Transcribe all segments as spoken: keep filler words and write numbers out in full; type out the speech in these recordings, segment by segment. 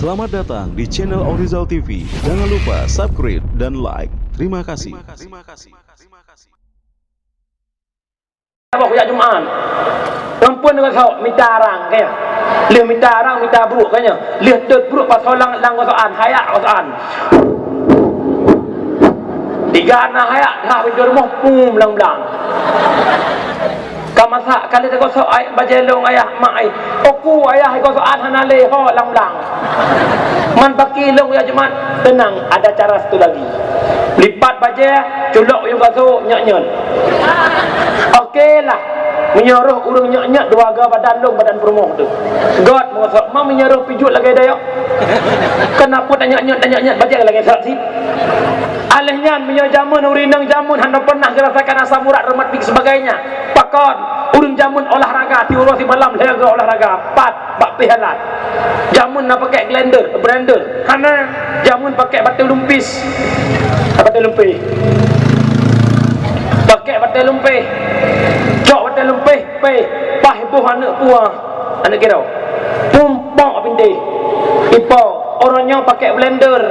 Selamat datang di channel Orizal T V. Jangan lupa subscribe dan like. Terima kasih. Saboh kujak Jumat. Ngon peue neugosok, mita arang, ka nyan. Lheueh mita arang, mita brôk, ka nyan. Lheueh dot brôk, pasoe lam, lam gosokan, hayak gosokan. Tiga na hayak, dah pintoe rumoh, pum, blang-blang. Ka masak, ka lheueh teugosok ai, bajèe lôn ayah, mak ai. Oku ayah, gosokan hana lé, ho, blang-blang. Man paki lôn ya Jumat, tenang, ada cara satu lagi. Lipat bajèe, culok u yup kasô, nyot-nyot. Oke lah. Meunyoe roh ureueng nyot-nyot dua ga badan lôn, badan peurumoh tu. Göt meugosok, ma meunyoe roh pijuet lagèe dayok. Kenapa tanyot-nyot, tanyot-nyot bajèe lagèe surat sit? Aléh nyan meunyoe jameun ureueng inong jameun hana pernah geurasakan asam urat, rematik sebagainya. Pakon, ureueng jameun olahraga, tiep uroe simalam lhèe ga olahraga. Pat, bak pih alat. Jameun na pakèk glender, blender. Hana, jameun pakèk batèe lumpis. Batèe lumpih. Pakèk batèe lumpih. Cok batèe lumpih, pih. Paih boh aneuk puah. Aneuk kiro. Pumpok pintéh. Ipo, uroe nyoe pakèk blender.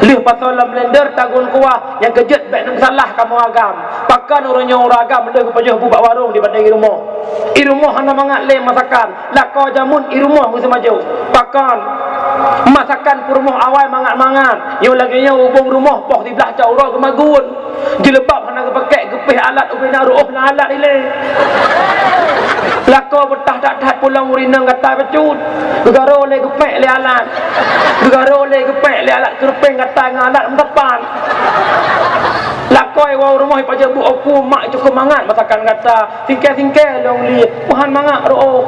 Lheueh pasoe lam blender, tagun kuah. Nyang keujeuet bèk neusalah kamoe agam. Pakon uroe nyoe ureueng agam lheueh geupajoh bu bak warong dibandéng i rumoh. I rumoh hana mangat lé masakan. Lakoe jameun i rumoh meuseumajoh. Pakon? Masakan peurumoh awai mangat-mangat. Nyoe lagèe nyoe ubông rumoh poh siblaih cot uroe geumagun. Jilbab hana geupakèk, geupéh alat ubé na reuôh lam alat ilèe. Lakoe beutah that-that pulang ureueng inong gatai bacut. Geugarô lé geupék lé alat. Geugarô lé geupék lé alat keureupeng gatai ngon alat meutapan. Lakoe woe rumoh ipajoh bu oku mak cukôp mangat masakan gata. Singkèe-singkèe lôn liet, meuhan mangat reuôh.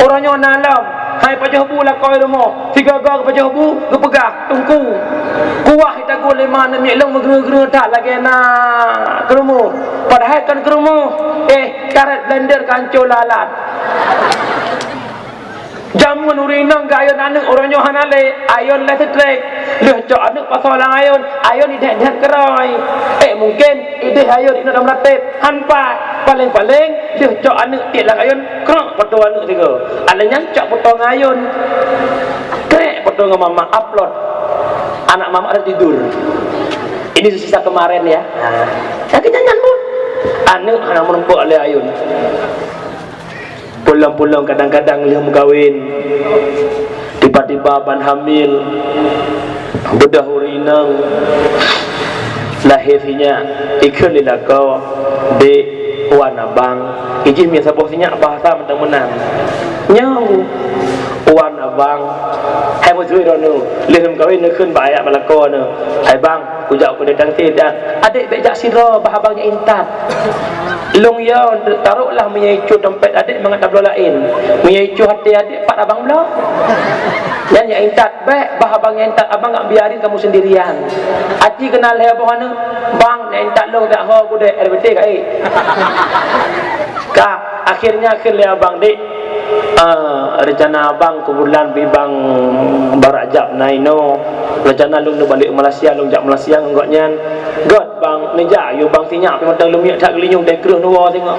Uroe nyoe na lom, hai pajoh bu lakoe rumoh, sigoe-goe geupajoh bu, geupeugah, "Teungku, kuah itagun lé ma aneuk miet lôn meugeureu-geureu that lagèe na keureumoh." Padahai kon keureumoh, eh, karét blender ka hanco lalat. Jameun ureueng inong geuayôn aneuk, uroe nyoe hana lé, ayôn lé seutrék. Lheueh cok aneuk pasoe lam ayôn, ayôn idéh-déh keurôi. Eh, mungken idéh ayôn inong lam latép, han pat. Paléng-paléng lheueh cok aneuk tiek lam ayôn, krok poto aneuk sigoe. Alah nyan cok poto ngon ayôn. Krek poto ngon mamak, upload. Anak mamak ada tidur. Ini sisa kemarin ya. Nah, lagèe nyan pun. Aneuk hana meurumpok lé ayôn. Pulang-pulang kadang-kadang lheueh meukawen, tiba-tiba ban hamil, beudôh ureueng inong, lahé sinyak, ikheun lé lakoe, "Dek, wan abang." Ijih miet saboh sinyak bahasa mantong meunan. "Nyoe, wan abang." Hai meusui droeneuh, lheueh meukawen neukheun bak ayah bak lakoe neuh, "Hai bang, kujak u keudè tangse, adék bèk jak sidroe, bah abang nyang intat." Lôn yo, taroklah meunyoe icu dompet adék mangat tabloe laén. Meunyoe icu até adék, pat abang bloe? Nyan nyang intat, bèk bah abang nyang intat, abang gak biarin kamu sendirian. Aci keunan lhèe boh aneuk, bang, nyang intat lôn jak ho gudèe, R B T ka ék. Ka, akhirnya kheun lé abang, "Dek, ah, rencana abang keubeutulan bak bang Barajab na inoe. Rencana lôn neubalek Malaysia, lôn jak Malaysia ngon gobnyan." Göt bang, neujak yôh bang sinyak pih mantong leumiek that geulinyueng deh kreueh neuwoe singoh.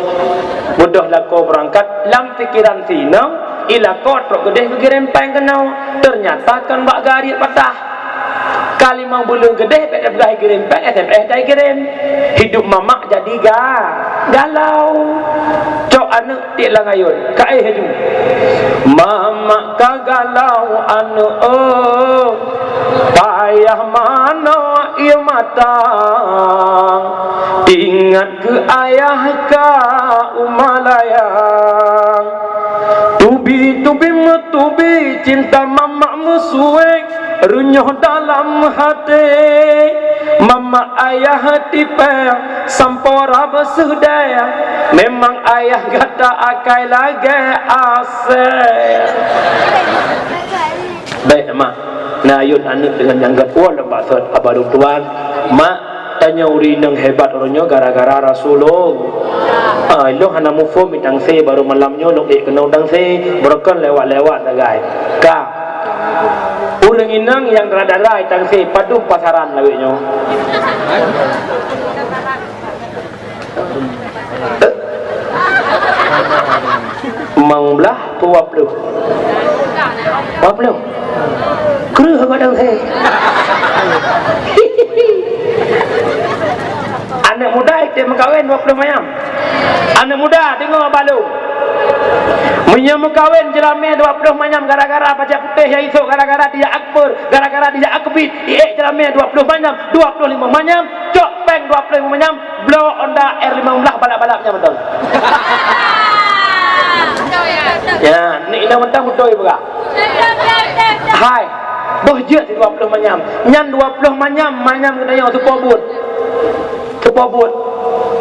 Beudôh lakoe beurangkat, lam pikeran si inong, i lakoe trok geudeh geugirém péng keunoe. Teunyata kon bak gari patah. Ka limong buleuen geudeh bèk teupeugah girém péng, S M S tai girém. Hidup mamak jadi ga-, galau. Cok aneuk tiek lam ayôn, ka éh laju. Mamak ka galau aneuk, oh. Payah manoe ié mata, ingat keu ayah ka u Malayang. Tubi-tubi meutubi cinta mamak meusuwék, reunyoh dalam haté. Mamak ayah tipéng sampoe rab seudeh, memang ayah gata akai lagèe asèe. Bèk, mak. Neuyue aneuk deungon nyang geupeue lom maksud abah lôn tuan. Mak, tanyoe ureueng inong hebat uroe nyoe gara-gara Rasulullah. Ah, ilôn hana muphom tangse baru malam nyoe lôn ék keunoe tangse, beureukan lewat-lewat sagai. Ka. Ureueng inong nyang dara-dara tangse padub pasaran lawét nyoe. Limong blaih dua ploh. Dua ploh. Aneuk muda item meukawen dua ploh manyam. Aneuk muda, deungoe bak lôn. Meunyoe meukawen jeulamé dua ploh manyam gara-gara bajèe putéh, nyang isok gara-gara dijak akpeur, gara-gara dijak akbit, iék jeulamé dua ploh manyam, dua ploh limong manyam, cok péng dua ploh limong manyam, bloe Honda R lima belas balap-balap nyan beutôi. Ya, ni inong mantong beutôi peugah. Hai, boh jeuet dua ploh manyam. Nyan dua ploh manyam, manyam geutanyoe teupeue buet. Teupeue buet.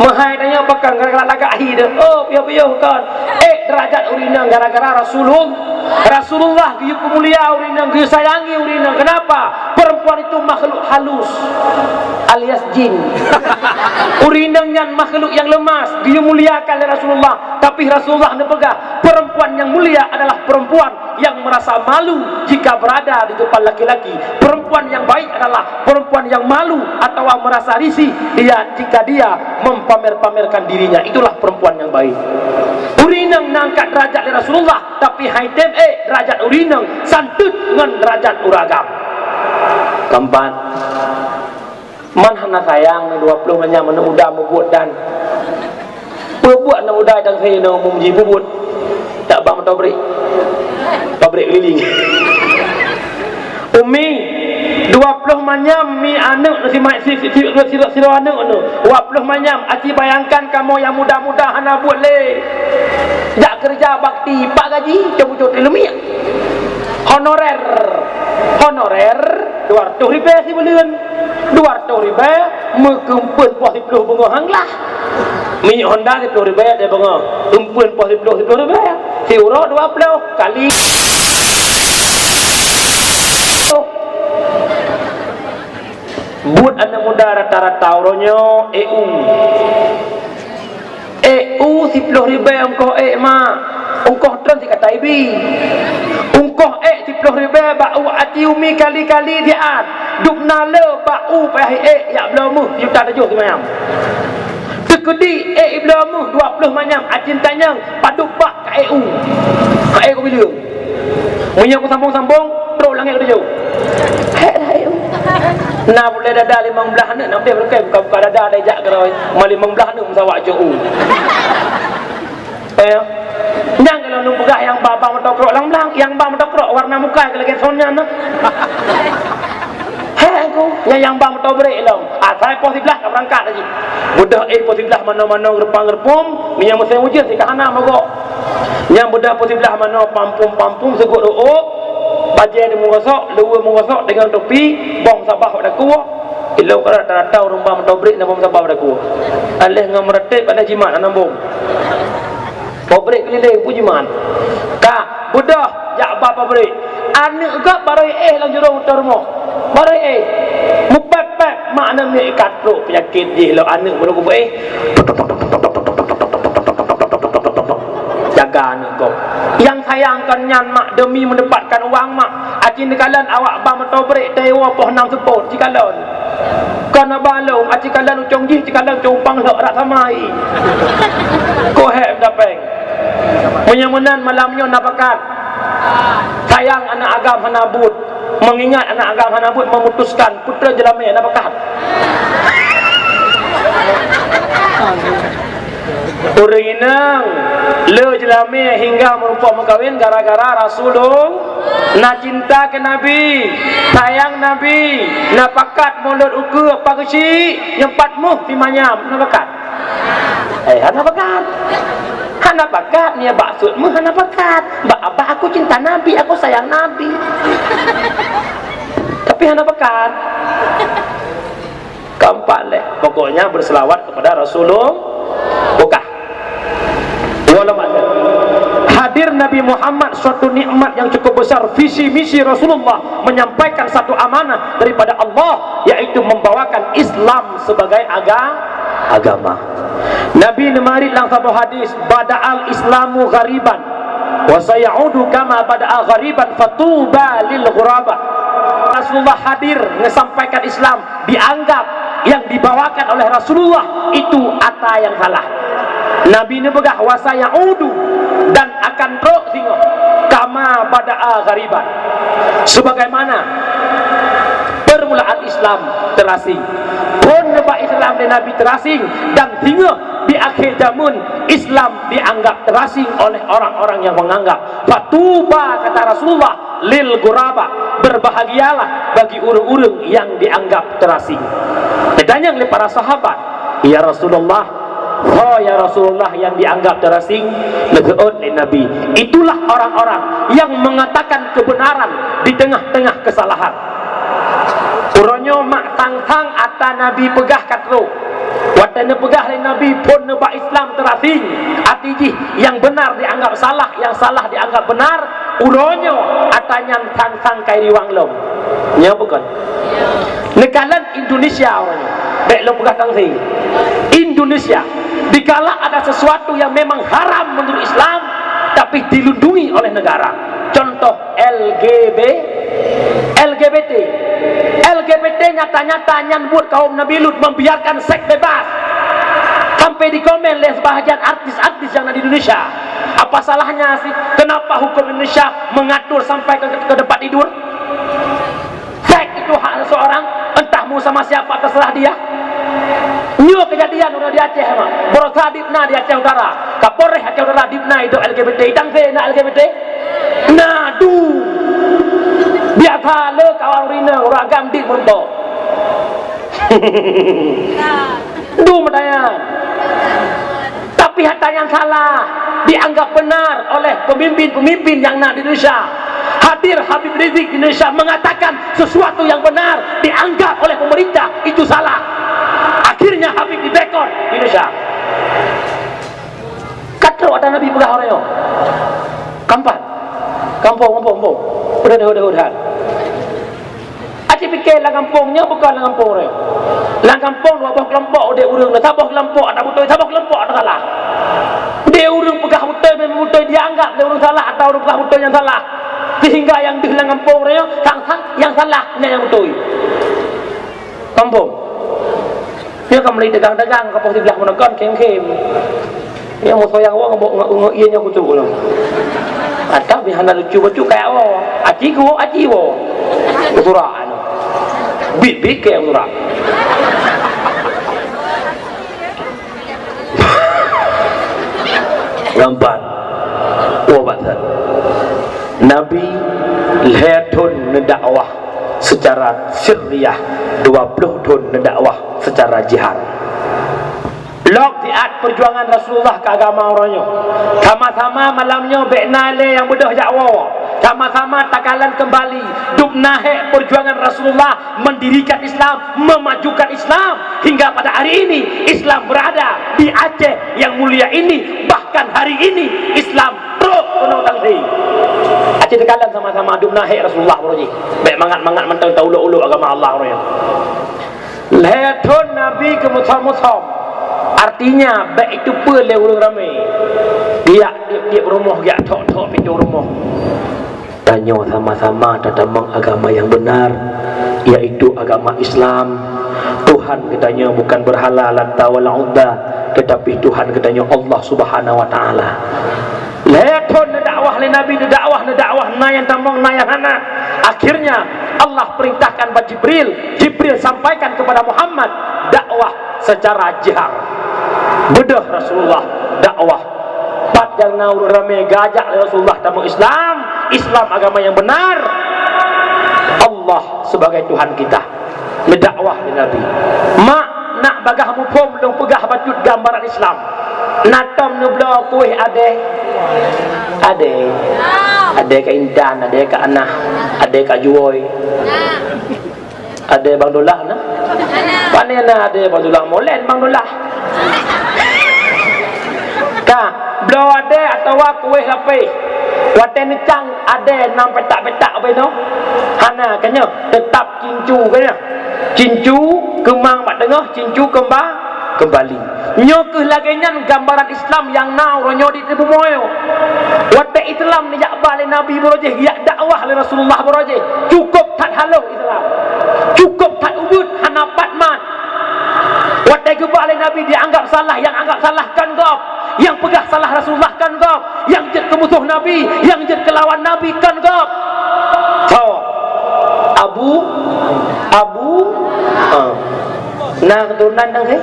Meuhai tanyoe pakon gara-gara lagak hi deuh. Oh, piôh-piôh kon. Eh, derajat ureueng inong gara-gara Rasulul-, Rasulullah geuyue peumulia ureueng inong, geuyue sayangi ureueng inong. Kenapa? Perempuan itu makhluk halus alias jin. Ureueng inong nyan makhluk nyang leumas, geuyue muliakan lé Rasulullah. Tapi Rasulullah neupeugah, perempuan yang mulia adalah perempuan yang merasa malu jika berada di depan laki-laki. Perempuan yang baik adalah perempuan yang malu atawa merasa risih dia jika dia mempamer-pamerkan dirinya. Itulah perempuan yang baik. Ureueng inong na angkat derajat lé Rasulullah, tapi hai tem eh derajat ureueng inong santeut ngon derajat ureueng agam. Keempat, man hana sayang dua ploh manyam aneuk muda mubuet dan Peubuet aneuk muda nyang hei ngon umum jih peubuet. Tak bang moto brek. Pabrik keliling. Umi, dua ploh manyam mi aneuk si, si, si, si, sidroe aneuk nyoe. Dua ploh manyam, aci bayangkan kamoe nyang muda-muda hana buet lé. Jak keureuja bakti, pak gaji, cok-cok leumiek. Honorer. Honorer dua ratus ribèe sibuleuen. Dua ratus ribèe meukeumpeuen poh siploh beungoh hanglah. Minyeuk Honda siploh ribèe teuh beungoh. Keumpeuen poh siploh, siploh ribèe. Siuroe dua ploh kali. Buet aneuk muda rata-rata uroe nyoe E U. Ék u siploh ribèe ongkoh ék, mak. Ongkoh tron sikata ibi. Ongkoh ék siploh ribèe bak u aci umi kali-kali siat. Dubna le bak u payah ék jak bloe meuh sijuta tujoh simanyam. Teukeudi ék ibloe meuh dua ploh manyam aci tanyong padub bak ka ék u. Ka ék u bileueng. Meunyoe kusambong-sambong, trok langét keudroe. Hék, hék. Na bulèe dada limong blaih aneuk, na bulèe beureukai buka-buka dada, dai jak keudroe. Ma limong blaih aneuk meusawak cok u. Eh, nyang kalau lôn peugah nyang ba, ba moto krok lang blang, nyang ba moto krok warna muka lagèe son nyan na. Hék, ku, nyang, nyang ba moto brek lom. Asai poh siblaih ka beurangkat laju. Beudôh éh poh siblaih manoe-manoe, geureumpang-geureumpum, meunyoe musém ujeuen sih ka hana mogok. Nyang beudôh poh siblaih manoe pampum-pampum, seugot ôk-ôk, bajèe di meugosok, luweue meugosok deungon topi, bông sabah bak dakue. Ilôn ka rata-rata ureueng ba moto brek na bông sabah bak dakue. Aléh ngon meureutéb, aléh jimat hana bông. Pabrik keliling pujiman. Ka, beudôh jak ba pabrik. Aneuk gop barô éh lam jurông moto rumoh. Barô éh. Mupép-pép mak aneuk miet ka trok peunyakét jih lom aneuk baru geuba éh. Jaga aneuk gop. Nyang sayang kon nyan mak, demi meudapatkan uang mak. Aci neukalon awak ba moto brek teuwoe poh nam seupôt jikalon. Kon haba lôn, aci kalon ucong jih, ci kalon ucong pang lhok rak samai. Ko hék mita péng. Meunyoe meunan malam nyoe na pakat. Sayang aneuk agam hana buet. Mengingat aneuk agam hana buet memutuskan putra jeulamé na pakat. Ureueng inong le jeulamé hingga meurumpok meukawen gara-gara Rasulullah. Na cinta keu Nabi, sayang Nabi, na pakat mulod ukeue pageusi nyumpat muh simanyam, na pakat. Eh, hana pakat. Hana pakat, nia baksud meuh hana pakat. Bak abah aku cinta Nabi, aku sayang Nabi. Tapi hana pakat. Keempat leh, pokoknya berselawat kepada Rasulullah. Bukan. Walau ada. Hadir Nabi Muhammad suatu nikmat yang cukup besar. Visi misi Rasulullah menyampaikan satu amanah daripada Allah, yaitu membawakan Islam sebagai aga-, agama. Nabi neumarit lam saboh hadis, "Bada'al Islamu ghariban, wa sayaudu kama bada'a ghariban, fatuba lil ghuraba." Rasulullah hadir menyampaikan Islam dianggap yang dibawakan oleh Rasulullah itu ata yang salah. Nabi neupeugah, "Wa sayaudu," dan akan trok singoh, "ka Kama bada'a ghariban. Sebagaimana permulaan Islam terasing. Phon neuba Islam lé Nabi terasing dan singoh di akhé jameun Islam dianggap terasing oleh orang-orang yang menganggap. Fatuba, kata Rasulullah, lil ghuraba, berbahagialah bagi ureuëng-ureuëng yang dianggap terasing. Ditanyong lé para sahabat, "Ya Rasulullah, ho ya Rasulullah yang dianggap terasing?" Neuseuôt lé Nabi, "Itulah orang-orang yang mengatakan kebenaran di tengah-tengah kesalahan." Uroe nyoe mak sang-sang ata Nabi peugah ka trok. Watée neupeugah lé Nabi phon neuba Islam terasing, arti jih nyang benar dianggap salah, nyang salah dianggap benar, uroe nyoe ata nyan sang-sang ka iriwang lom. Nyoe bukon? Neukalon Indonesia uroe nyoe. Bék lôn peugah tangsi. Indonesia, dikala ada sesuatu yang memang haram menurut Islam, tapi dilindungi oleh negara. Contoh, L G B, L G B T. L G B T nyata-nyata nyan buet kaum Nabi Lut membiarkan seks bebas. Sampai dikomen lé sebahagian artis-artis yang ada di Indonesia. Apa salahnya sih? Kenapa hukum Indonesia mengatur sampai ke, ke tempat tidur? Seks itu hak seseorang, entah mau sama siapa, terserah dia. Nyoe kejadian uroe di Aceh, mak. Baroesa dipna di Aceh Utara. Kapolres Aceh Utara dipna itu L G B T. Itang se na L G B T? Na, du. Biasa le kawan ureuëng inong, ureuëng agam di meureumpok. Du meudaya. Tapi hata nyang salah dianggap benar oleh pemimpin-pemimpin yang na di Indonesia. Hadir Habib Rizik di Indonesia mengatakan sesuatu yang benar dianggap oleh pemerintah itu salah. Akhirnya Habib diboikot di Indonesia. Ka trok ata Nabi peugah uroe nyoe. Kampat. Kampung, kampung, kampung. Udah, udah, udah, udah. Aci pike lam gampông nyoe bukon lam gampông ureuëng. Lam gampông dua boh keulompok udeb ureuëng, saboh keulompok ata beutôi, saboh keulompok ata salah. Udeb ureuëng peugah beutôi memang beutôi dianggap lé ureuëng salah atawa ureuëng peugah beutôi nyang salah. Sehingga nyang deuh lam gampông ureuëng nyoe sang-sang nyang salah nyan nyang beutôi. Gampông. Nyoe ka meulai dagang-dagang ka poh siblah meuneukon khém-khém. Nyoe musoh nyang woe ngon, ngon, ngon ié nyoe kucok ulang. Atau bih hana lucu bacut kayak woe. Aci ku, aci woe. Usurak anu. Bit-bit kayak usurak. Lambat. Woe bak that. Nabi lhée thon neudakwah secara sirriyah, dua ploh thon neudakwah secara jihar. Lok siat peujuangan Rasulullah keu agama uroe nyoe. Sama-sama malam nyoe bék na lé nyang beudôh jak woe. Sama-sama takalon keumbali dub na hék peujuangan Rasulullah mendirikan Islam, memajukan Islam, hingga pada hari ini Islam berada di Aceh yang mulia ini. Bahkan hari ini Islam trok keunoe tangsi. Aci takalon sama-sama dub na hék Rasulullah uroe jih. Bék mangat-mangat mantong taulok-ulok agama Allah uroe nyoe. Lhée thon Nabi geumusom-musom. Artinya, bék jiteupeue lé ureuëng ramé. Geujak tieb-tieb rumoh, geujak thok-thok pintoe rumoh. Tanyoe sama-sama tatamong agama nyang beunar, yaitu agama Islam. Tuhan geutanyoe bukan berhala Lata wal Uzza, tetapi Tuhan geutanyoe Allah Subhanahu wa Taala. Lhée thon neudakwah lé Nabi, neudakwah, neudakwah, na nyang tamong, na nyang hana. Akhirnya, Allah perintahkan bak Jibril, Jibril sampaikan kepada Muhammad dakwah secara jihar. Beudôh Rasulullah dakwah. Pat nyang na ureuëng ramé geujak lé Rasulullah tamong Islam, Islam agama nyang beunar. Allah sebagai Tuhan kita. Neudakwah lé Nabi. Mak, nak bagaih muphom lôn peugah bacut gambaran Islam. Na tom neubloe kueh adée? Adée. Adée ka intan, adée ka anah, adée ka juwoi. Adée Bang Dullah na? Pane na adée Bang Dullah? Molen Bang Dullah. Ka, bloe adée atawa kueh lapéh. Watée neucang adée nam petak-petak beunoe? Hana, ka nyoe, teutap cincu, ka nyoe. Cincu keumang bak teungoh, cincu keumba keumbali. Nyoe kheueh lagée nyan gambaran Islam nyang na uroe nyoe di bumoe nyoe. Watée Islam neujak ba lé Nabi baroe jih, jak dakwah lé Rasulullah baroe jih, cukôp that halôh Islam. Cukôp that ubit, hana pat mat. Watée geuba lé Nabi dianggap salah, nyang anggap salah kon gob, nyang peugah salah Rasulullah kon gob, nyang jeuet keu Musoh Nabi nyang jeuet keu lawan Nabi kon gob. Soe? Abu, Abu, ha. Na keuturonan nyang seh?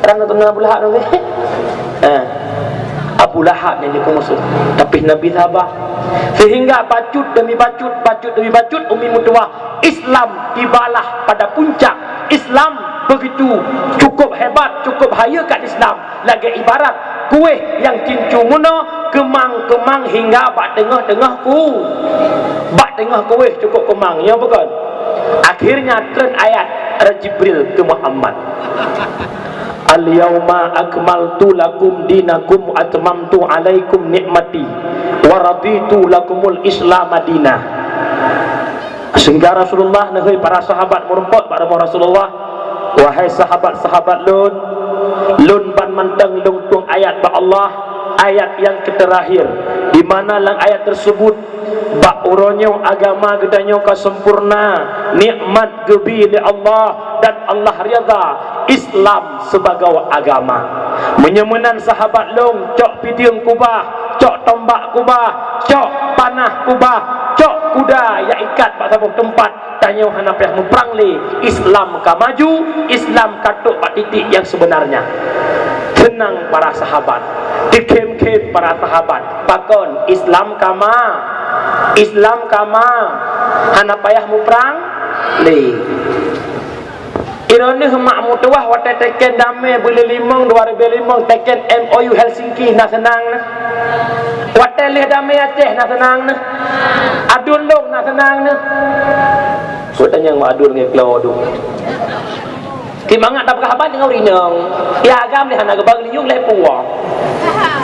Rang keuturonan Abu Lahab nyang seh? Ha. Abu Lahab nyang jeuet keu musoh. Tapi Nabi sabar. Sehingga bacut demi bacut, bacut demi bacut, umi meutuwah, Islam tibalah pada puncak. Islam begitu cukup hebat, cukup hayeue kat Islam. Lagèe ibarat kueh nyang cincu meunoe, keumang-keumang hingga bak teungoh-teungoh ku-, bak teungoh kueh cukup keumang, nyo bukon? Akhirnya treun ayat dari Jibril keu Muhammad. "Al-yauma akmaltu lakum dinakum wa atmamtu alaikum ni'mati wa raditu lakumul Islama dina." Sehingga Rasulullah neuhôi para sahabat meureumpok bak rumoh Rasulullah, "Wahai sahabat-sahabat lôn, lôn ban mantong lôn tueng ayat bak Allah, ayat nyang keuteurakhier, di mana lam ayat tersebut, bak uroe nyoe agama geutanyoe ka sempurna, nikmat geubi lé Allah, dan Allah ridha Islam sibagoe agama. Meunyoe meunan sahabat lôn, cok pideung kubah, cok tombak kubah, cok panah kubah, cok kuda nyang ikat bak saboh teumpat, tanyoe hana payah muprang lé. Islam ka maju, Islam ka trok bak titik nyang sebenarnya." Seunang para sahabat, teukhém-khém para sahabat. Pakon? Islam ka ma-, Islam ka ma-, hana payah muprang lé. Droeneuh mak meutuwah watèe teken damé buleuen limong dua ribèe limong, teken M O U Helsinki na seunang neuh. Watèe lheueh damé Aceh na seunang neuh. Aduen lôn na seunang neuh. Buet tanyong mak aduen ngon keulawa dum. Ti mangat tapeugah haba deungon ureueng inong. Ya agam lé hana geuba geulinyueng lé puwoe.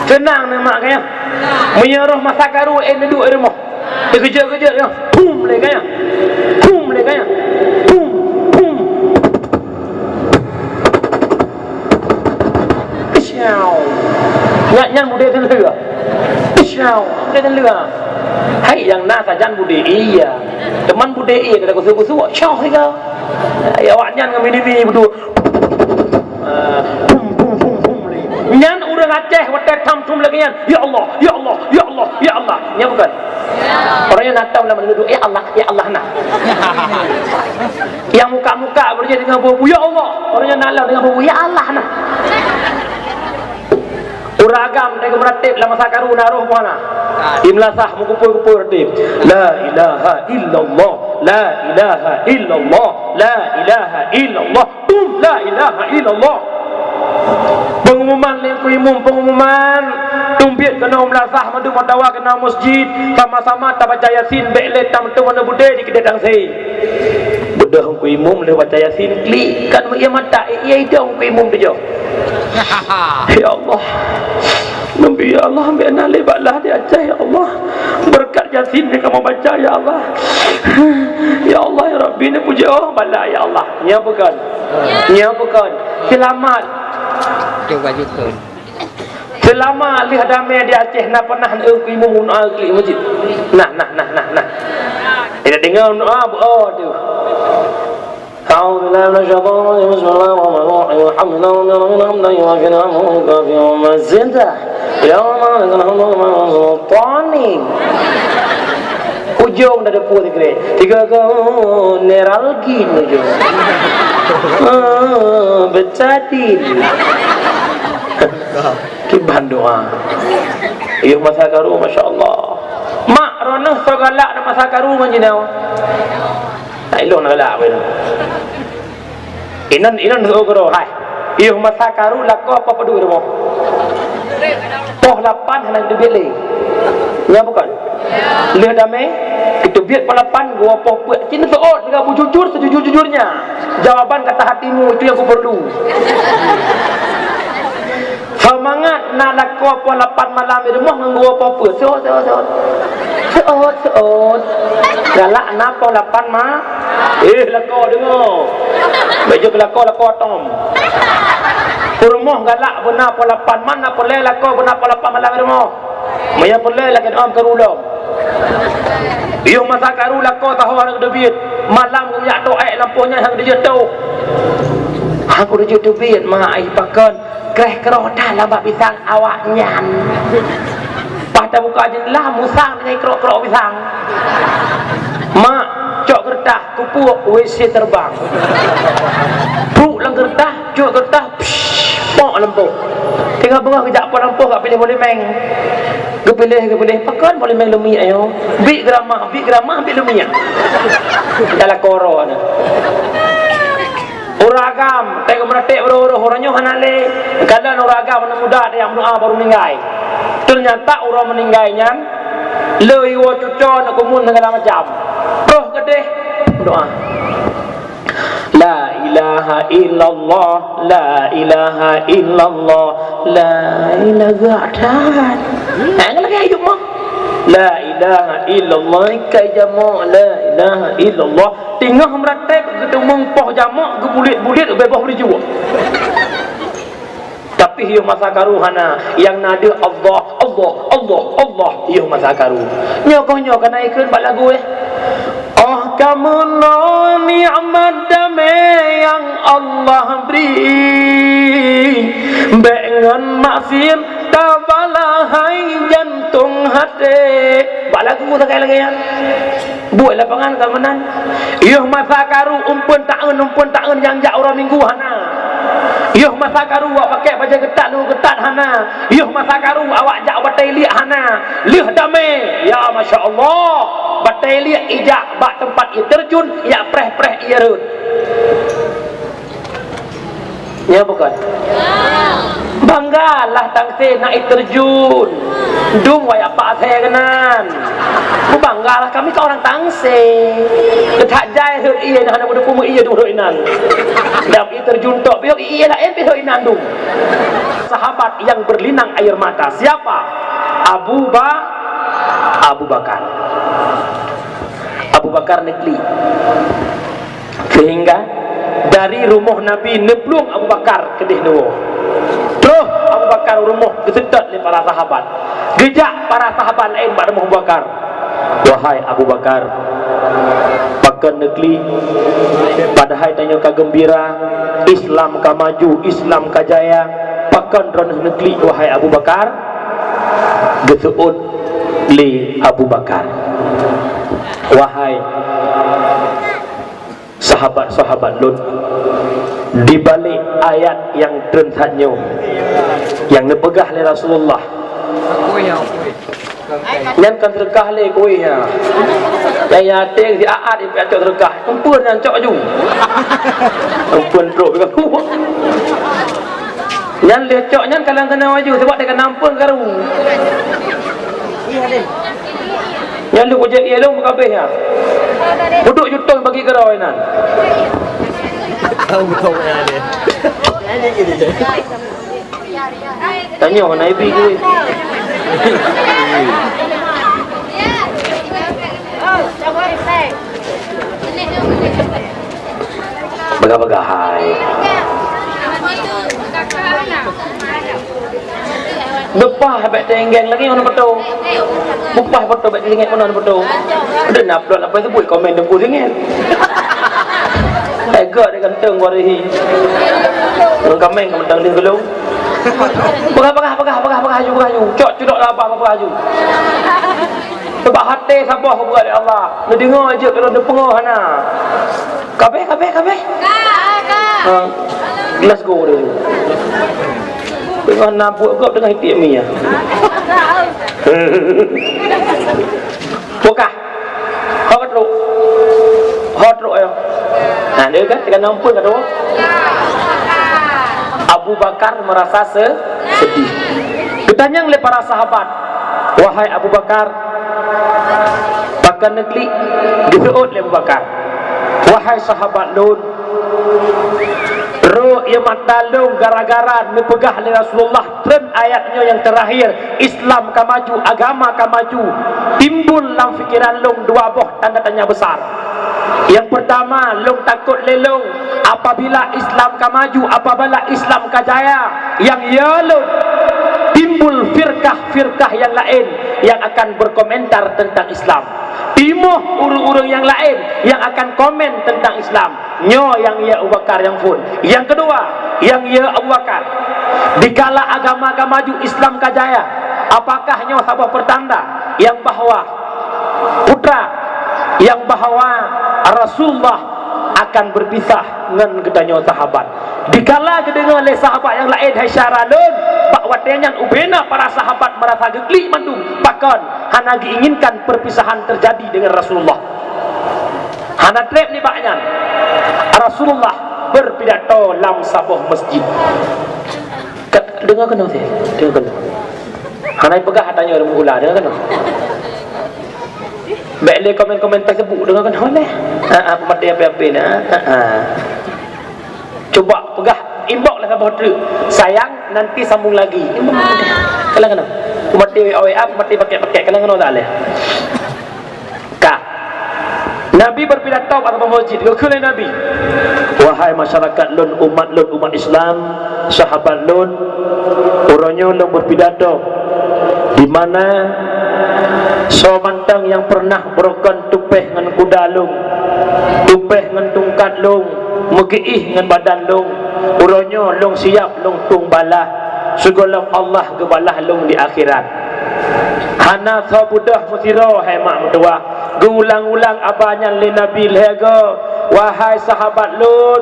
Seunang neuh mak kayah. Meunyoe roh masa karu, eh, neuduek di rumoh. Teukeujot-keujot nyoe, pum lé gaya. Pum lé gaya. Pum, pum. Siau. Nyan, nyan budé teuleue. Siau, budé teuleue. Hai nyang na sajan budé iya. Teuma budé iya kada kusuk-kusuk. Siau siga. Ya awak nyan ngon mini-mini beudua. Ah, pum, pum, pum, pum lé. Nyan ureueng Aceh watèe tham thum lagèe nyan, "Ya Allah, ya Allah, ya Allah, ya Allah." Nyan bukon? Ureueng nyan na tom lam dudoe, "Ya Allah, ya Allah," na. Nyang muka-muka beureujeut deungon bu-bu, "Ya Allah." Ureueng nyan na lom deungon bu-bu, "Ya Allah," na. Ureueng agam watèe geumeuratéb lam masa karu na roh bunoe na. Imeulasah meukupeue-kupeue ratéb. La ilaha illallah, la ilaha illallah, la ilaha illallah. Tum, la ilaha illallah. Pengumuman lé Teungku Imum, pengumuman. Tum biet keunoe meulasah mandum atawa keunoe meuseujid, sama-sama tabaca Yasin, bèk lé tam teuh meunoe beudé di keudéh tangse. Beudôh Teungku Imum lé baca Yasin, klik, kan meuié mata, ié idong Teungku Imum teujoh. Ya Allah. Nabi, ya Allah, bèk na lé balah di Aceh, ya Allah. Berkat Yasin nyang kamoe baca, ya Allah. Ya Allah, ya Rabbi, neupujoe bala, ya Allah. Nyan bukon? Nyan bukon? Seulamat. Cuba jukon. Seulamat lheueh damé di Aceh na peunah neueu keu imum meudoa klik masjid. Nah, nah, nah, nah, nah. Tidak dengar doa, oh, tu. أعوذ بالله من الشيطان الرجيم. بسم الله الرحمن الرحيم. الحمد لله رب العالمين. حمدا يوافي نعمه ويكافئ مزيده. يا ربنا لك الحمد كما ينبغي لجلال وجهك. Ujong dah depu sikrek. Tiga kau neralgin ujong. Ah, becatin. Kiban doa. Yuh masa karu, masya Allah. Mak, roh nyoe soe galak na masa karu ngon jinoe. Nah, ilôn galak beuh. Inan, inan seuôt keudroe, hai. Yoh masa karu lakoe poh padum rumoh. Poh lapan hana geuteubiet lé. Nyan bukon? Lheueh damé, geuteubiet poh lapan, geuwoe poh peuet. Cit seuôt, lagèe bujujur, sejujur-jujurnya. Jawaban kata hatimu itu yang kuperlu. Seumangat na lakoe poh lapan malam di rumoh ngon geuwoe poh peuet. Seuôt, seuôt, seuôt. Seuôt, seuôt. Galak na poh lapan ma-, eh, lakoe deungö. Bèk jeuet keu lakoe, lakoe atom. Peurumoh galak beuna poh lapan, man na peureulèe lakoe beuna poh lapan malam di rumoh. Meunyo peureulèe lagèe nyoe karu lom. Yoh masa karu lakoe saho hana geuteubiet. Malam geujak toh èk lampôh nyan hana geuteubiet toh. Hana geuteubiet ma ai pakon. Kreh keudroe that lam bak pisang awaknyan. Pas tabuka jendela, musang deungon krok-krok pisang. Mak, cok keureutah, kupuek, W C terbang. Pruek lam keureutah, cok keureutah, psh, pok lampôh. Teungoh beungoh geujak po lampôh, geupiléh polimeng. Geupiléh, geupiléh, pakon polimeng leumiek nyoe? Biek geuramah, biek geuramah, biek leumiek. Dalam koro na. Ureueng agam, teuka meuratéb uroe-uroe, uroe nyoe hana lé. Kadang ureueng agam aneuk muda ada nyang meudoa baru meninggai. Ternyata uroe meninggai nyan, le iwoe cuco, aneuk kumun, segala macam. Roh keudeh, doa. La ilaha illallah, la ilaha illallah, la ilaha illallah. Hana lagèe ayeuem mah. La ilaha illallah, kai jamak, la ilaha illallah. Teungoh meuratéb, geuteumeung poh jamak, geubulet-bulet, ubé boh beurijok. Tapi yoh masa karu hana, nyang na deuh Allah, Allah, Allah, Allah, yoh masa karu. Nyoe keuh nyoe ka na ikheun bak lagu, eh. Oh, ka meunoe nikmat damé nyang Allah bri. Bèk ngon maksiet tabalah hai jantong até. Bak lagu sagai lagèe nyan. Buet lapangan ka meunan. Yoh masa karu umpeuen taeun, umpeuen taeun nyang jak uroe minggu hana. Yoh masa karu awak pakai bajèe keutat, luweue keutat hana. Yoh masa karu awak jak batèe liek hana. Lheueh damé, ya masya Allah. Batèe liek ijak bak teumpat ie terjun, ijak preh-preh ie rhot. Ya bukan? Banggalah Tangse na air terjun. Dum wayah Pak Asèe keunan. Beubanggalah kami ka orang Tangse. Teutak jai rhot ie, hana beudeuh peue ie dum rhot inan. Dap air terjun tok, pih rhot ie laén pih rhot inan dum. Sahabat yang berlinang air mata. Siapa? Abu Ba-, Abu Bakar. Abu Bakar neuklik. Sehingga dari rumoh Nabi neuplueng Abu Bakar keudeh dua. Troh Abu Bakar u rumoh geuseutôt lé para sahabat. Geujak para sahabat laén bak rumoh Abu Bakar. "Wahai Abu Bakar, pakon neuklik? Padahai tanyoe ka geumbira, Islam ka maju, Islam ka jaya. Pakon droeneuh neuklik, wahai Abu Bakar?" Geuseuôt lé Abu Bakar, "Wahai sahabat-sahabat lôn, di balik ayat nyang treun that nyoe nyang neupeugah lé Rasulullah, nyan kon seudeukah lé kueh nyan. Nyang yatim siat-at jicok seudeukah, eumpeuen nyan cok ju. Eumpeuen trok." Nyan lheueh cok nyan kalang keunoe laju, sabab teuka na eumpeuen karu. Nyan lheueh kujak ie lôn meukabeh nyan. Peuduek jutong bagi keudroe nyan. Tanyoe na ibi keu. Bagah-bagah hai. Beupah bèk teuinggeng lagèe ngon foto. Beupah foto bèk teuinggeng ngon foto. Ada na upload apa sebut komen Teungku Singit. Eh, gak dia ganteng gua rehi. Ngon kameng ka mantang dia gelung. Bagah, bagah, bagah, bagah, bagah aju, bagah aju. Cok cudok lah apa, apa aju. Sebab até saboh buet lé Allah. Neudeungoe jeuet, kalau neupeungoh hana. Kabeh, kabeh, kabeh. Ka, ka. Ha. Let's go dulu. Tengah nabuk kau tengah itik mi ya. Bukah. Ho ka trok. Ho trok ya. Nah, dia kan tengah nampun kata. Abu Bakar merasa se-, sedih. Geutanyong lé para sahabat, "Wahai Abu Bakar, pakon neuklik?" Geuseuôt lé Abu Bakar, "Wahai sahabat lôn, rhot ie mata lôn gara-gara neupeugah lé Rasulullah treun ayat nyoe nyang teurakhir, Islam ka maju, agama ka maju. Timbul lam pikeran lôn dua boh tanda tanya besar. Nyang peurtama, lôn takot lé lôn apabila Islam ka maju, apabila Islam ka jaya, nyang ya lôn timbul firkah-firkah nyang laén nyang akan berkomentar teuntang Islam. Timoh ureuëng-ureuëng nyang laén nyang akan komen teuntang Islam." Nyoe nyang ya Abu Bakar nyang phon. Nyang keudua, nyang ya Abu Bakar, dikala agama ka maju, Islam ka jaya, Apakah nyoe saboh peutanda nyang bahwa putra nyang bahwa Rasulullah akan berpisah ngon geutanyoe sahabat? Dikala geudeungoe lé sahabat nyang laén hai syedara lôn, bak watée nyan ubena para sahabat meurasa geuklik mandum, pakon hana geuinginkan perpisahan terjadi dengan Rasulullah. Hana treb nibak nyan, Rasulullah berpidato lam saboh masjid. Ka, deungoe keunoe, deungoe keunoe. Hana peugah tanyoe rumoh ula, deungoe keunoe. Bék lé komen-komen Facebook, deungoe keunoe lé. Ha, ha, peumaté api-api na. Ha, ha. Cuba peugah, inbox lah saboh treuk. Sayang, nanti sambung lagi. Inbox. Kalon keunoe. Peumaté W A, W A, peumaté paket-paket. Kalon keunoe dah lé. Ka. Nabi berpidato bak saboh masjid, geukheun lé Nabi, "Wahai masyarakat lôn, umat lôn, umat Islam, sahabat lôn, uroe nyoe lôn berpidato di mana soe mantong nyang pernah beurukon tupéh ngon kuda lôn, tupéh ngon tungkat lôn, meugiih ngon badan lôn, uroe nyoe lôn siab lôn tueng balaih, sigohlom Allah geubalah lôn di akhirat." Hana soe beudôh meusidroe, hai mak meutuwah. Geuulang-ulang aba nyan lé Nabi lhée goe, "Wahai sahabat lôn,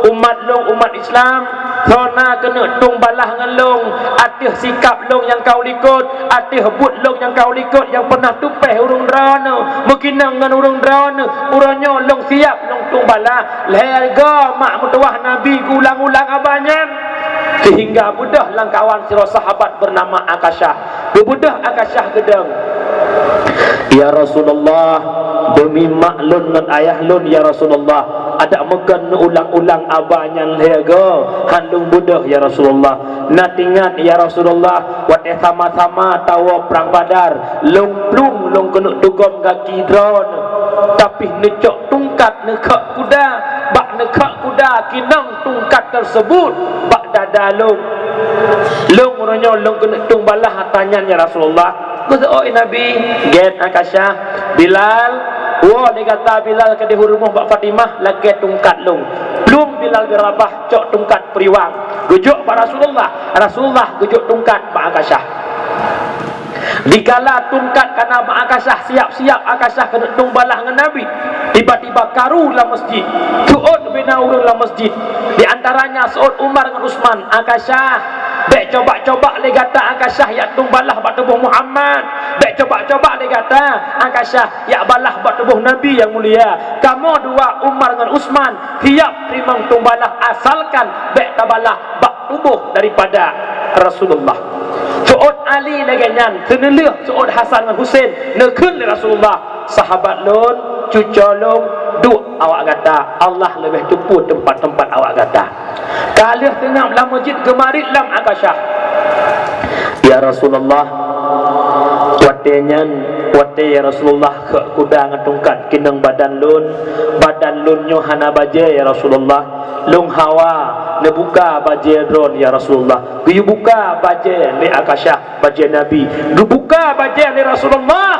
umat lôn, umat Islam, soe na keuneuk tueng balaih ngon lôn ateueh sikab lôn nyang ka likot, ateueh buet lôn nyang ka likot nyang pernah tupéh ureuëng droeneuh, meukeunong ngon ureuëng droeneuh, uroe nyoe lôn siab lôn tueng balaih." Lhée goe mak meutuwah Nabi geuulang-ulang aba nyan, sehingga beudôh lam kawan sidroe sahabat bernama Akasyah. Geubeudôh Akasyah geudong, "Ya Rasulullah, demi mak lôn ngon ayah lôn, ya Rasulullah, adak meukon neuulang-ulang aba nyan lhée goe, han lôn beudôh, ya Rasulullah. Na teuingat, ya Rasulullah, watée sama-sama tawoe prang Badar, lôn plueng lôn keuneuk tugom gaki droeneuh, tapi neucok tungkat neukhok kuda, bak neukhok kuda keunong tungkat tersebut bak dada lôn. Lôn uroe nyoe lôn keuneuk tueng balaih ata nyan, ya Rasulullah." Geuseuôt Nabi, "Gét Akasyah, Bilal, woe lé gata Bilal keudeh u rumoh bak Fatimah, lakée tungkat lôn." Plueng Bilal bin Rabah cok tungkat peuriwang, geujok bak Rasulullah. Rasulullah geujok tungkat bak Akasyah. Dikala tungkat ka na bak Akasyah, siab-siab Akasyah keuneuk tueng balaih ngon Nabi, tiba-tiba karu lam masjid. Seuôt bina ureuëng lam masjid, di antaranya seuôt Umar ngon Utsman. "Akasyah, bék coba-coba lé gata Akasyah jak tueng balaih bak tuboh Muhammad. Bék coba-coba lé gata Akasyah jak balaih bak tuboh Nabi nyang mulia. Kamoe dua, Umar ngon Utsman, siab teurimong tueng balaih, asalkan bék tabalaih bak tuboh daripada Rasulullah." Seuôt Ali lagée nyan, seuneulheueh seuôt Hasan ngon Husein, neukheun lé Rasulullah, "Sahabat lôn, cuco lôn, duek awak gata, Allah leubeh teupeu teumpat-teumpat awak gata." Ka lheueh seungab lam masjid, geumarit lom Akasyah, "Ya Rasulullah, watée nyan, watée ya Rasulullah khok kuda ngon tungkat keunong badan lôn, badan lôn nyoe hana bajée ya Rasulullah. Lôn hawa neubuka bajée droen ya Rasulullah." Geuyue buka bajée lé Akasyah, bajée Nabi. Geubuka bajée lé Rasulullah.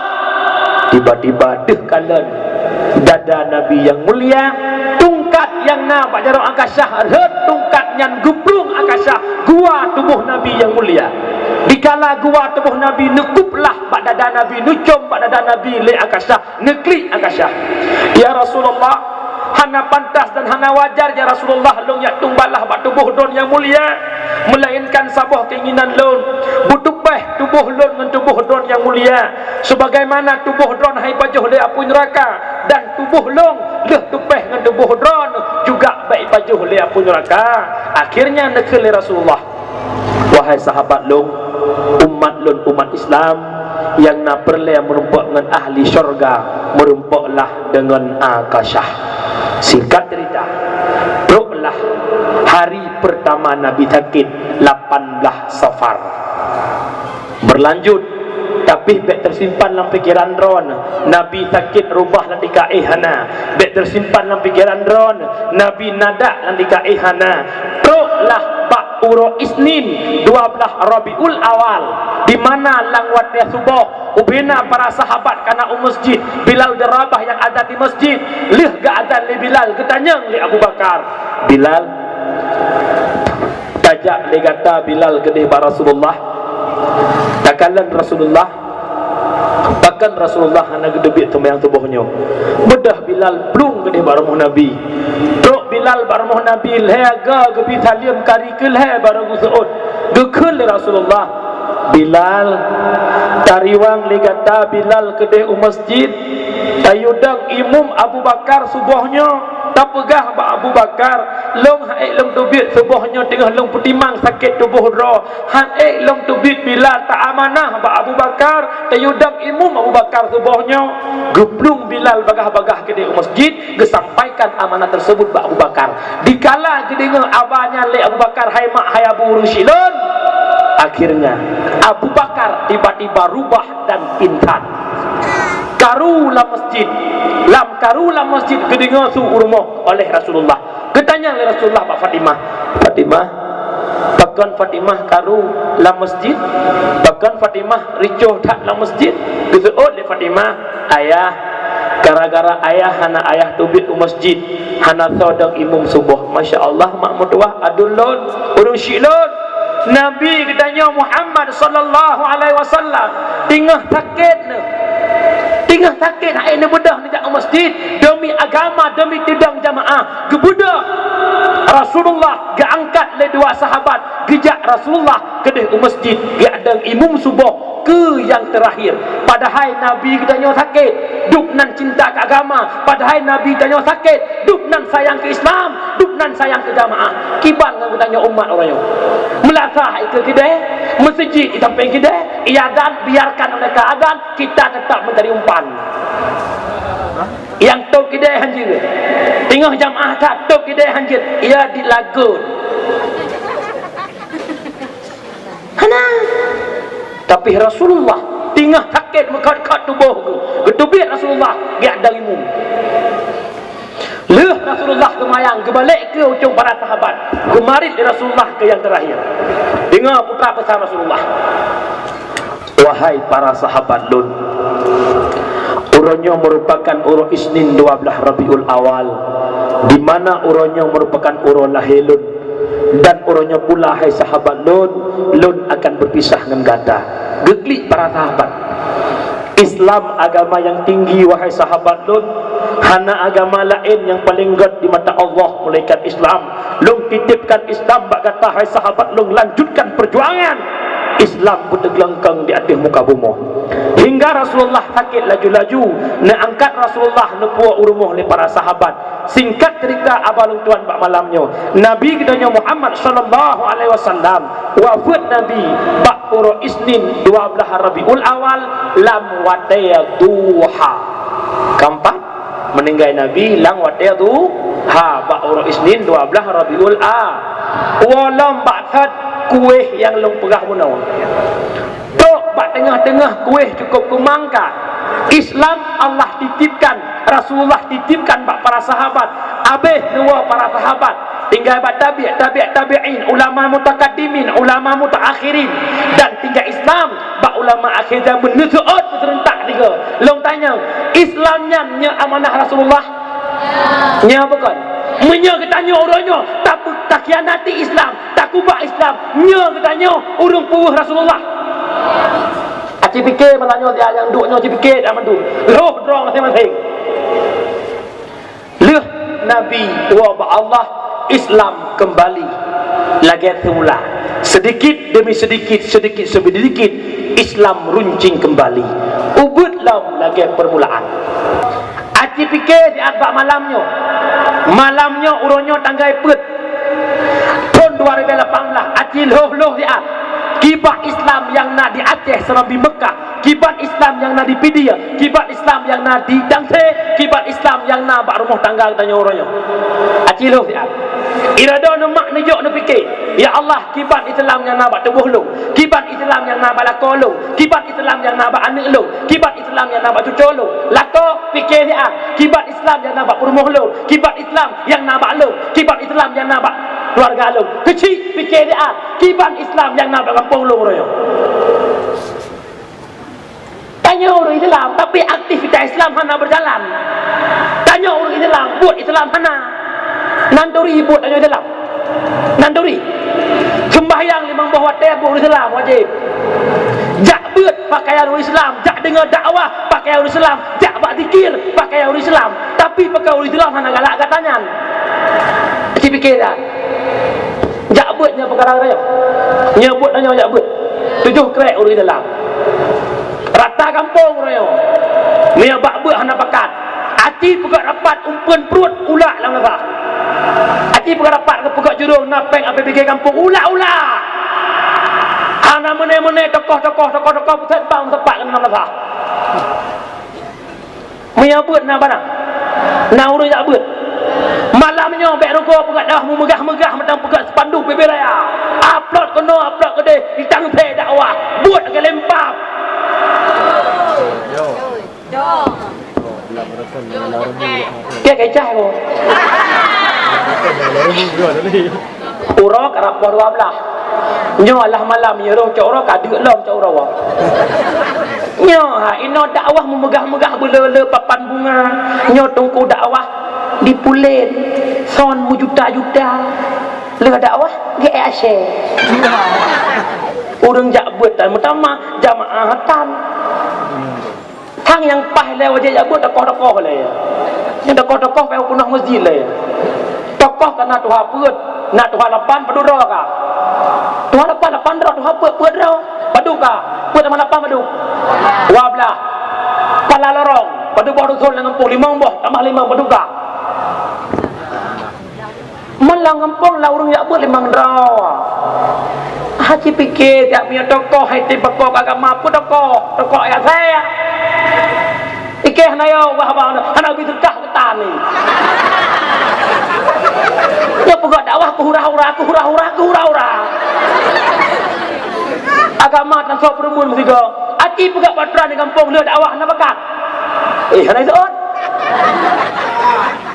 Tiba-tiba deuh kalon dada Nabi nyang mulia, tungkat nyang na bak jaroe Akasyah rhot tungkat nyan geuplueng Akasyah gua tuboh Nabi nyang mulia. Dikala gua tuboh Nabi, neukublah bak dada Nabi, neucom bak dada Nabi lé Akasyah, neuklik Akasyah. "Ya Rasulullah, hana pantas dan hana wajar, ya Rasulullah, lôn jak tueng balaih bak tuboh droen nyang mulia, meulainkan saboh keinginan lôn, beutupéh tuboh lôn ngon tuboh droen nyang mulia, sebagaimana tuboh droen han ipajoh lé apui neuraka, dan tuboh lôn lheueh tupéh ngon tuboh droen juga bék ipajoh lé apui neuraka." Akhirnya neukheun lé Rasulullah, "Wahai sahabat lôn, umat lôn, umat Islam, nyang na peureulée meurumpok ngon ahli syurga, meurumpoklah deungon Akasyah." Singkat cerita, troklah hari pertama Nabi sakét, lapan belas Safar. Berlanjut, tapi bék teusimpan lam pikeran droen, Nabi sakét rubah lam tika éh hana. Bék teusimpan lam pikeran droen, Nabi nadak lam tika éh hana. Troklah bak uroe Isnin, dua belas Rabiul Awal, di mana lam watée suboh, ubena para sahabat ka na u masjid, Bilal bin Rabah nyang azan di masjid. Lheueh geuazan lé Bilal, geutanyong lé Abu Bakar, "Bilal, tajak lé gata Bilal keudeh bak Rasulullah?" Takalon Rasulullah, pakon Rasulullah hana geuteubiet seumayang suboh nyoe. Beudôh Bilal plueng keudeh bak rumoh Nabi. Trok Bilal bak rumoh Nabi, lhée go geubi saleuem, kari keu lhée barô geuseuôt. Geukheun lé Rasulullah, "Bilal, tariwang lé gata Bilal keudeh u masjid. Tayue dong imum Abu Bakar suboh nyoe." Tapeugah bak Abu Bakar, "Lôn han ék lôn teubiet suboh nyoe, teungoh lôn peutimang sakét tuboh droe. Han ék lôn teubiet Bilal, ta amanah bak Abu Bakar, tayue dong imum Abu Bakar suboh nyoe." Geuplueng Bilal bagah-bagah keudeh u masjid, geusampaikan amanah tersebut bak Abu Bakar. Dikala geudeungoe haba nyan lé Abu Bakar, "Hai mak, hai abu, ureuëng syiek lôn," akhirnya Abu Bakar tiba-tiba rubah dan pingsan. Karu lam masjid. Lam karu lam masjid geudeungoe su u rumoh oleh Rasulullah. Geutanyong lé Rasulullah bak Fatimah, "Fatimah, pakon Fatimah karu lam masjid? Pakon Fatimah ricoh that lam masjid?" Geuseuôt lé Fatimah, "Ayah, gara-gara ayah hana ayah teubiet u masjid, hana soe dong imum suboh." Masya Allah, mak meutuwah, aduen lôn, ureuëng syiek lôn. Nabi geutanyoe Muhammad sallallahu alaihi wasallam teungoh sakét nyoe. Teungoh sakét, han ék neubeudôh neujak u masjid, demi agama, demi teudong jamaah. Geubeudôh, Rasulullah geuangkat lé dua sahabat, geujak Rasulullah keudeh u masjid, geujak dong imum suboh keu nyang teurakhir. Padahai Nabi geutanyoe sakét, dub nan cinta keu agama. Padahai Nabi tanyoe sakét, dub nan sayang keu Islam, dub nan sayang keu jamaah. Kiban ngon geutanyoe umat uroe nyoe. Meulasah ikeue keudeh, meuseujid di sampéng keudeh, iazan biarkan mereka azan, kita tetap mencari umpan. Nyang tôb keudeh hanjeuet. Teungoh jamaah that tôb keudeh hanjeuet, ia dilagon. Hana. Tapi Rasulullah teungoh sakét meukat-kat tuboh geuh, geuteubiet Rasulullah geujak dong imum. Lheueh Rasulullah seumayang, geubalek keu ucong para sahabat, geumarit lé Rasulullah keu nyang teurakhir. Deungoe putra peusan Rasulullah. Wahai para sahabat lôn, uroe nyoe meurupakan uroe Isnin dua blaih Rabiul Awal, di mana uroe nyoe meurupakan uroe lahé lôn. Dan uroe nyoe pula, hai sahabat lôn, lôn akan beupisah ngon gata. Geuklik para sahabat. Islam agama nyang tinggi, wahai sahabat lôn. Hana agama laén nyang paleng gét di mata Allah meulaénkan Islam. Lôn titipkan Islam bak gata, hai sahabat lôn, lanjutkan perjuangan Islam beuteuglengkeng di ateueh muka bumoe. Hingga Rasulullah sakét laju-laju, neuangkat Rasulullah neupuwoe u rumoh lé para sahabat. Singkat cerita, haba lôn tuan bak malam nyoe, Nabi geutanyoe Muhammad sallallahu alaihi wasallam wafeuet Nabi bak uroe Isnin dua blaih Rabiul Awal lam watée duha. Keempat, meuninggai Nabi lam watée duha bak uroe Isnin dua blaih Rabiul A. Woe lom bak that kueh nyang lôn peugah bunoe. Trok bak teungoh-teungoh kueh cukup keumangka. Islam Allah titipkan, Rasulullah titipkan bak para sahabat. Abéh neuwoe para sahabat, tinggai bak tabi', tabi' tabi'in, ulama mutakaddimin, ulama mutaakhirin, dan tinggai Islam bak ulama akhé zaman, neuseuôt beuseurentak tiga. Lôn tanyong, Islam nyan nyoe amanah Rasulullah? Nyoe bukon? Meunyoe geutanyoe uroe nyoe tapeu-, takhianati Islam, takubah Islam, nyoe geutanyoe ureuëng peue Rasulullah? Aci pike masa nyoe, siat nyang duek nyoe, aci pike dah mandum. Roh droe maséng-maséng. Lheueh Nabi woe bak Allah, Islam keumbali lagée seumula. Sedikit demi sedikit, sedikit demi sedikit, Islam runcing keumbali. Ubeuet lom lagée peurmulaan. Aci pike siat bak malam nyoe. Malam nyoe uroe nyoe tanggai peuet. Thon dua ribu lapan belas, aci lhoh-lhoh siat. Kiban Islam nyang na di Aceh, Serambi, Meukah, kiban Islam nyang na di Pidie, kiban Islam nyang na di Tangse, kiban Islam nyang na bak rumoh tangga geutanyoe uroe nyoe. Aci lhoh siat. Irada neumak neujok neupike, "Ya Allah, kiban Islam nyang na bak tuboh lôn, kiban Islam nyang na bak lakoe lôn, kiban Islam nyang na bak aneuëk lôn, kiban Islam nyang na bak cucoe lôn." Lakoe pike siat, kiban Islam nyang na bak peurumoh lôn, kiban Islam nyang na bak lôn, kiban Islam nyang na bak keuluwarga lôn. Keuchik pike siat, kiban Islam nyang na bak gampông lôn uroe nyoe. Tanyoe ureuëng Islam, tapi aktivitas Islam hana beujalan. Tanyoe ureuëng Islam, buet Islam hana. Nan turi buet tanyoe Islam. Nan turi. Seumbah Pakaian limong boh watèe buet ureueng Islam wajéb. Jak beuet pakaian ureueng Islam, jak deungö dakwah pakaian ureueng Islam, jak bak zikir pakaian ureueng Islam. Tapi pakaian ureueng Islam hana galak gata nyan. Ci piké dah. Jak beuet nyoe peukara raya. Nyoe buet nyoe jak beuet. Tujoh krek ureueng Islam. Rata gampông uroe nyoe. Meunyoe bak beuet hana pakat. Aci peugöt rapat umpeuen pruet ulak lam lasah. Aci peugöt rapat keu peugöt jurông na péng A P B G gampông ulak-ulak. Hana meuné-meuné tokoh-tokoh, tokoh-tokoh pusat bang seupak keu lam lasah. Meunyoe beuet na bana. Na ureueng jak beuet. Malam nyoe bèk rugoe peugöt dakwah meumeugah-meugah mantong peugöt spanduk bubé raya. Upload keunoe, upload keudéh, di tangse dakwah. Buet lagèe lempam. Keu kecah ko. Uroe karab poh dua belas. Nyoe alah malam nyoe roh cok uroe ka deuk lom cok uroe. Nyoe ha inoe dakwah meumeugah-meugah beule-le papan bunga. Nyoe teungku dakwah dipulen son meujuta-juta. Lheueh dakwah geuék asèe. Ureueng jak beuet tan meutamah jamaah tan. Thang nyang paih lé wajéb jak beuet tokoh-tokoh lé. Nyang tokoh-tokoh payah peunoh meuseujid lé. Tokoh ka na tuha peuet, na tuha lapan padub droe ka. Tuha lapan, lapan droe, tuha peuet, peuet droe. Padub ka. Peuet tamah lapan padub. Dua blah. Pala lorong. Padub boh dusun lam gampông limong boh, tamah limong padub ka. Malam gampông lah ureueng jak beuet limong droe. Aci piké tiep meunyoe tokoh hai tem pakok agama peue tokoh, tokoh ayat saya. Ikeh hana yo wah bang hana bi teuka keutan ni. Nyoe peugah dakwah keu hura-hura, keu hura-hura, keu hura-hura. Agama tan sok peureumeun meusigoe. Aci peugah patran di gampông le dakwah hana bakat. Eh hana iseuôt.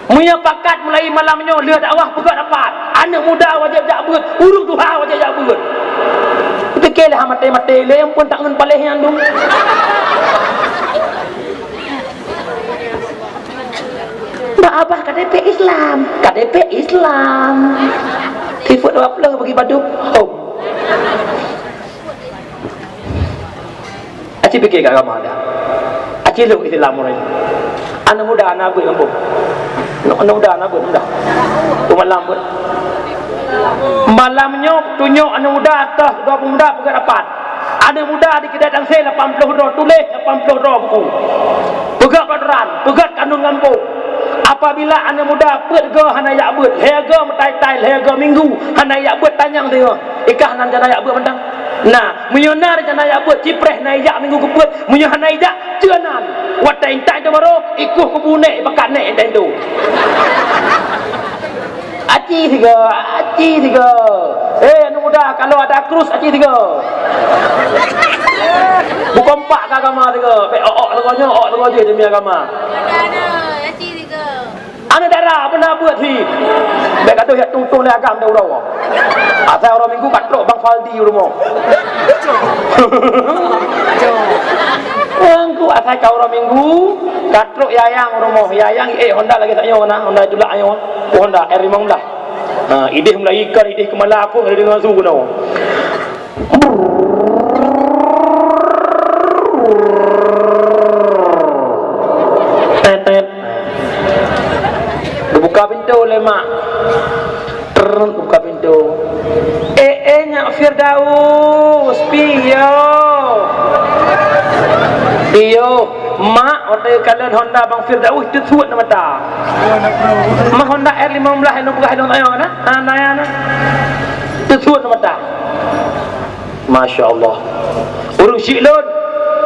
Meunyoe pakat mulai malam nyoe lheueh dakwah peugah rapat. Aneuk muda wajéb jak beuet, ureueng tuha wajéb jak beuet. Pike lé ha maté-maté lé, ampôn tak ngon paléh nyan dum. Bak abah K T P Islam, K T P Islam. Sifeuet dua ploh bagi baduk, hom. Aci pike keu agama dah. Aci lôn Islam mulai. Aneuk muda na beuet gampông. Aneuk muda na beuet muda. Peumalam beuet. Malam nyoe tunyok aneuk muda ateueh dua ploh muda peugah rapat. Aneuk muda di keudè Tangsé lapan ploh droe tuléh lapan ploh droe buku. Peugah peraturan, peugah kanun gampông. Apabila aneuk muda peuet goe hana jak beuet, lhèe goe meutai-tai, lhèe goe minggu hana jak beuet tanyong singoh. Ikah nan jana jak beuet mantong. Nah, meunyoe na rencana jak beuet, cipreh na ijak minggu keupeuet, meunyoe hana ijak, cue nan. Watèe intat itu baru, ikuh kubu nèk, bakat nèk intat itu. Aci tiga, aci tiga. Eh, aneuk muda, kalau ada krus, aci tiga. Bukan pak ke agama tiga. Bek ok-ok tiga nyoe, ok tiga je demi agama. Aci tiga. Aneuk dara beuna beuet hi. Bèk gadoh jak tueng-tueng lé agam deuh uroe. Asai uroe Minggu ka trok Bang Faldi u rumoh. Teungku asai ka uroe Minggu ka trok Yayang u rumoh. Yayang ék Honda lagèe tanyoe na, Honda itulak nyoe. Honda R lima belas. Ha, idéh mulai ikan, idéh keumala pun ada deungoe su keunoe. Tetet. Geubuka pintoe lé mak. Trrrr, geubuka pintoe. Eh, eh, Nyak Firdaus, piyo? Piyo, mak, watèe kalon Honda Bang Firdaus, teusuet na mata. Mak Honda R lima belas, anu peugah lôn ayah na? Ah, na, ya, na. Teusuet na mata. Masya Allah. Ureueng syik lôn,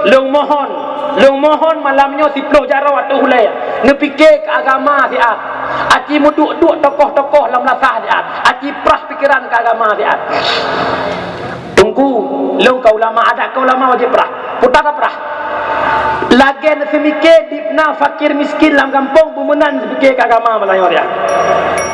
lôn mohon, lôn mohon malam nyoe siploh jaroe ateueh ulèe. Neupike keu agama siat. Aci meuduek-duek tokoh-tokoh lam lasah siat. Aci prah pikeran keu agama siat. Teungku, lôn ka ulama, adak ka ulama wajéb prah. Puta ka prah. Lagèe neuseumike dibna fakir miskin lam gampông beumeunan seumike keu agama malam nyoe siat.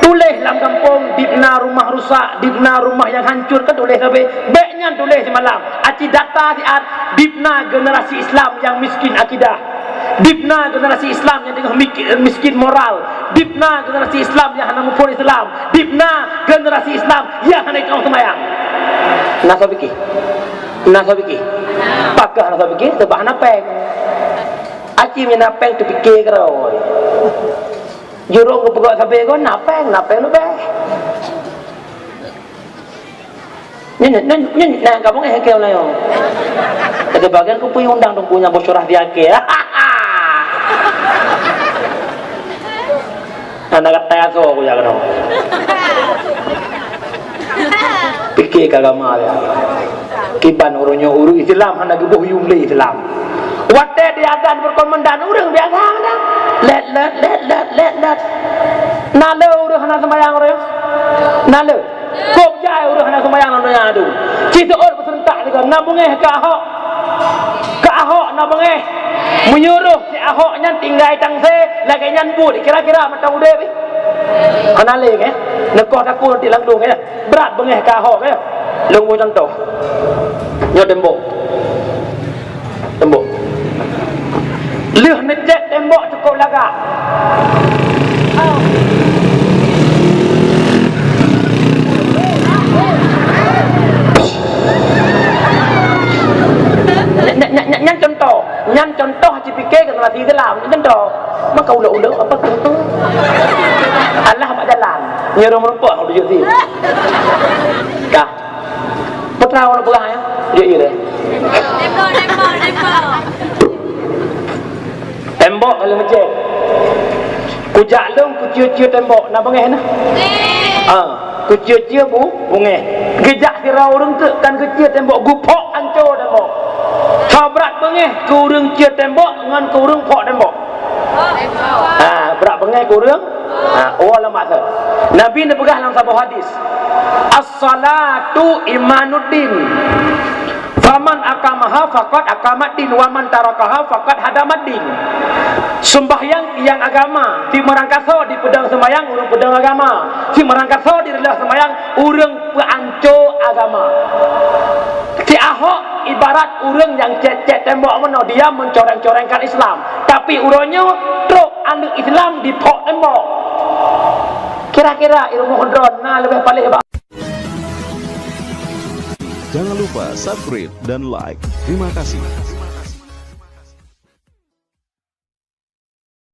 Tuléh lam gampông dibna rumah rusak, dibna rumah nyang hancur, kan tuléh sabe. Bèk nyan tuléh simalam. Aci data siat dibna generasi Islam nyang miskin akidah. Dibna generasi Islam nyang teungoh mik-, miskin moral. Dibna generasi Islam nyang hana muphom Islam. Dibna generasi Islam nyang hana teurimong seumayang. Na soe pike? Na soe pike? Pakon hana soe pike? Sabab hana péng. Aci meunyo na péng teupike keudroe. Jurông geupeugah sabe kon na péng, na péng leubeh. Nyan, nyan, nyan, nyan, ka beungéh keu laén. Kata bagian ku pui undang dong punya bocoran dia ke. Anak kata ya so aku ya kena. Pike ka agama dia. Kiban ureuëng nyoe ureuëng Islam hana geuboh yum lé Islam. Watée di azan berkomandan ureuëng biasa meunan. Let, let, let, let, let, let. Na le ureuëng hana sembahyang ureuëng? Na le. Kok jai ureuëng hana sembahyang lam donya tu. Ci seuôt beuserentak sigoe, na beungéh keu Ahok. Keu Ahok na beungéh. Meunyoe roh si Ahok nyan tinggai tangse, lagée nyan buet, kira-kira mantong udeb. Hana lé, eh? Neukoh takue nanti lam dong, eh? Brat beungéh keu Ahok, eh? Lôn beucuntoh. Nyoe tembok. Tembok. Lheueh neucét tembok cukôp lagak. Nyan, nyan, nyan, nyan contoh. Nyan contoh cipike generasi Islam. Nyan contoh. Maka ulok-ulok apa tu? Allah bak jalan. Nyerum rumpok aku tuju sini. Dah. Putra ureuëng peugah, ya? Ya, iya deh. Tembok, tembok, tembok. Tembok kalau macam. Kujak lôn kucieu-cieu tembok, na beungéh na? Ah, kucieu-cieu bu, beungéh. Geujak sidroe ureuëng teuk kan geucieu tembok, geuphok anco tembok. Tho brat beungéh keu ureuëng cieu tembok ngon keu ureuëng phok tembok. Ah, brat beungéh keu ureuëng. Ah, oh, lam masa. Nabi neupeugah lam saboh hadis, "As-salatu imaduddin. Faman aqamaha faqad aqamaddin, wa man tarakaha faqad hadamaddin." Sembahyang nyang agama, si meurangkasoe di peudong sembahyang, ureuëng peudong agama. Si meurangkasoe di reuloh sembahyang, ureuëng peuanco agama. Si Ahok ibarat ureuëng nyang cét-cét tembok meunoe, dia mencoreng-corengkan Islam. Tapi uroe nyoe trok aneuk Islam diphok tembok. Kira-kira ilmu hudron na leubeh paléh bak. Jangan lupa subscribe dan like. Terima kasih.